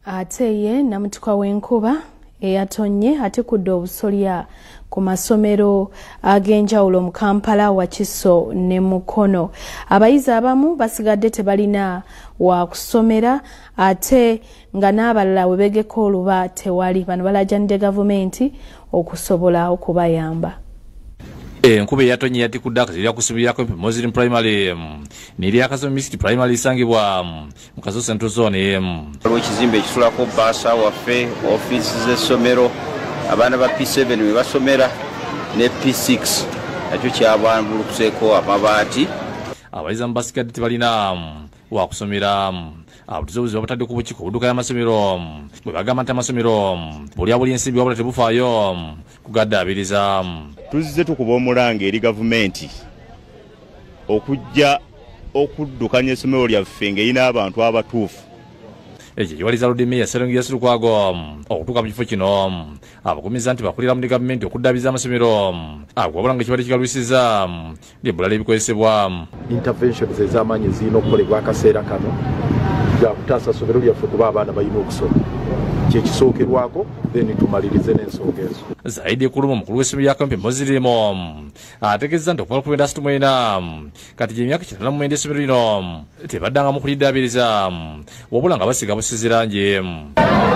Ate ye namutikwa w'enkuba eyatonnye atikudde obusolya ku masomero ag'enjawulo mu Kampala, Wakiso ne Mukono. Abayizi abamu basigadde tebalina wa kusomera ate nga n'abalala we beegeka oluba tewali. Bano balaajanidde gavumenti okusobola okubayamba. Enkuba eyatonye yatikudde akasolya ku ssomero lya Kawempe Muslim Primary n'erya Kazo Mixed Primary esangibwa mu Kazo Central Zone. Waliwo ekizimbe ekisulako bbaasa waffe, ofiisi z'essomero, abaana ba P7 we basomera ne P6 nakyo kyabambulukuseeko amabaati. Abayizi abamu basigadde tebalina wakusomera. Abutuze obuzibu batadde ku bukiiko obuddukanya amasomero bwe bagamba nti amasomero bulya buli ensimbi wabula tebufaayo kugaddaabiriza. Tuzze tukuba omulanga eri gavumenti okujja okuddukanya essomero lyaffe ng'erina abantu abatuufu. Ekyo kiwaliza Lord Mayor Sserongi Yasir Lukwago okutuuka mu kifo kino abakumiza nti bakulira mu gavumenti okuddaabiriza amasomero ago wabula nga ekibadde kigalwisiza ly'ebbula ly'ebikozesebwa. Interventions ez'amaanyi zirina okukolebwa akaseera kano kutaasa ssomero lyaffe kuba abaana balina okusoma, kyekisookerwako, then tumalirize n'ensonga ezo. Zaidi Kuluma omukulu w'essomero lya Kawempe Muslim ategeezezza nti okuva 1939 kati gy'emyaka 99 essomero lino tebaddangamu kuliddaabiriza wabula nga basiga busizi langi.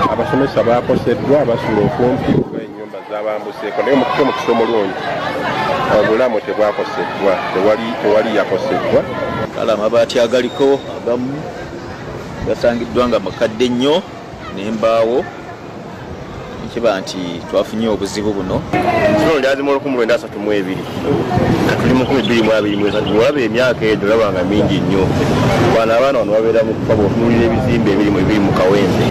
Abasomesa bakoseddwa, basula okumpi kuba ennyumba zabambuseeko, naye omukisa omulungi obulamu tebwakoseddwa, tewali yakoseddwa. Kale amabaati agaliko agamu gasangiddwa nga makadde nnyo n'embaawo, kiba nti twafunye obuzibu buno. Kino lyazima 1932 nga tuli mu 2023. Olaba emyaka egyo olaba nga mingi nnyo. Bano abaana bano babeera mu kufa bw'otunuulira ebizimbe ebiri mu Kawempe.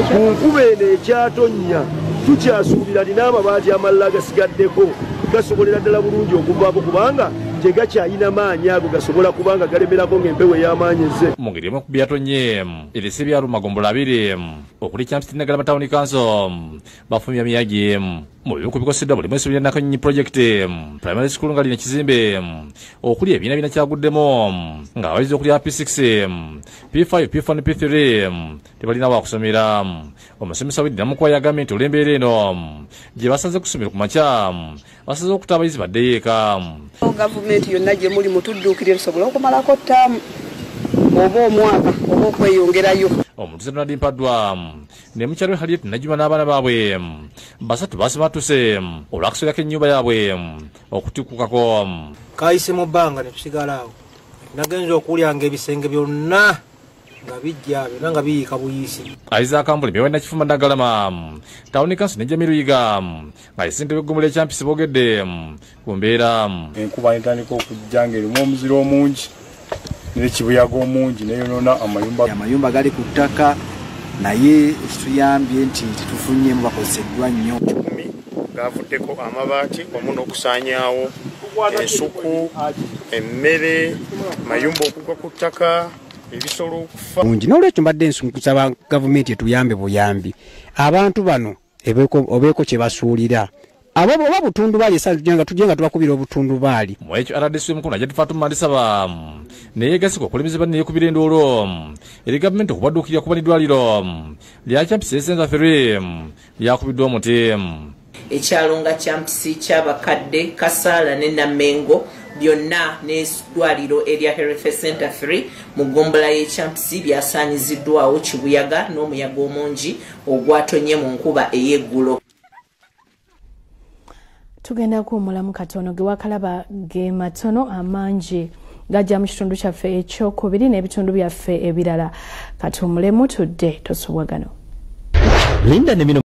Ku nkuba eno ekyatonnya tukyasuubira nti n'amabaati amalala agasigaddeko gasobolera ddala bulungi okuvaako kubanga tegakyalina maanyi ago gasobola kubanga galemerako ng'empewo ey'amaanyi ezze. Mu ngeri emu enkuba yatonye erese ebyalo mu magombolola abiri okuli Kyampisi ne Naggalama Town Council bafumya Miyagi. Mu bimu ku bikoseddwa mulimu essomero lya Nakanyonyi Project Primary School nga lino ekizimbe okuli ebibiina bina kyaguddemu nga abayizi okuli P6, P5, P4 ne P3 tebalina wakusomera. Omusomesa w'eddi Namukwaya yagambye nti olw'embeera eno gye basanze ku ssomero ku makya basaze okuta abayizi baddeyo eka. Gavumenti yonna gye muli mutudduukirire tusobole okumalako ttaamu oba omwaka oba okweyongerayo. Omutuuze Donald Mpadwa ne mukyala we Harriet Najjuma n'abaana baabwe basatu basimattuse olw'akasolya k'ennyumba yaabwe okutikukako. Kayise mu bbanga ne tusigala awo. Nagenze okuwulira ng'ebisenge byonna nga bijja byonna nga biyiika buyiisi. Isaac Ambuli mewa Nakifuma Naggalama Town Council ne Jamiru Yiga nga ye ssentebe w'eggombolola y'e Kyampisi boogedde ku mbeera. Enkuba etandika okujja ng'erimu omuziro omungi n'ekibuyaga omungi neyonoona amayumba. Amayumba gali ku ttaka naye ekituyambye nti tetufunyemu bakozeseddwa nnyo. 10 gavuddeko amabaati wamu n'okusaanyaawo ensuku, emmere, mayumba okugwa ku ttaka, ebisolo okufa. Bungi n'olwekyo mbadde nkusaba gavumenti etuyambe buyambi abantu bano obeeko kye basuulira. Abo oba butundubaali esaa tujje nga tubakubira obutundubaali. Mu ekyo RDC w'Emukono Hajjati Fatuma Ndisaba naye yeegasse okulemeza banne yeekubira endoolo eri gavumenti okubadduukirira kuba n'eddwaliro lya Kyampisi Center 3 lyakubiddwa omuti. Ekyalo nga Kyampisi, Kyabakadde, Kasaala ne Nammengo byonna n'eddwaliro erya Health Center 3 mu ggombolola y'e Kyampisi byasaanyiziddwawo kibuyaga n'omuyaga omungi ogwatonye mu nkuba ey'eggulo. Tugenda kuwummulamu katono ge wakalaba ge matono amangi gajja mu kitundu kyaffe ekyokubiri n'ebitundu byaffe ebirala. Katuwummulemu tudde tosubwa gano. Linda ne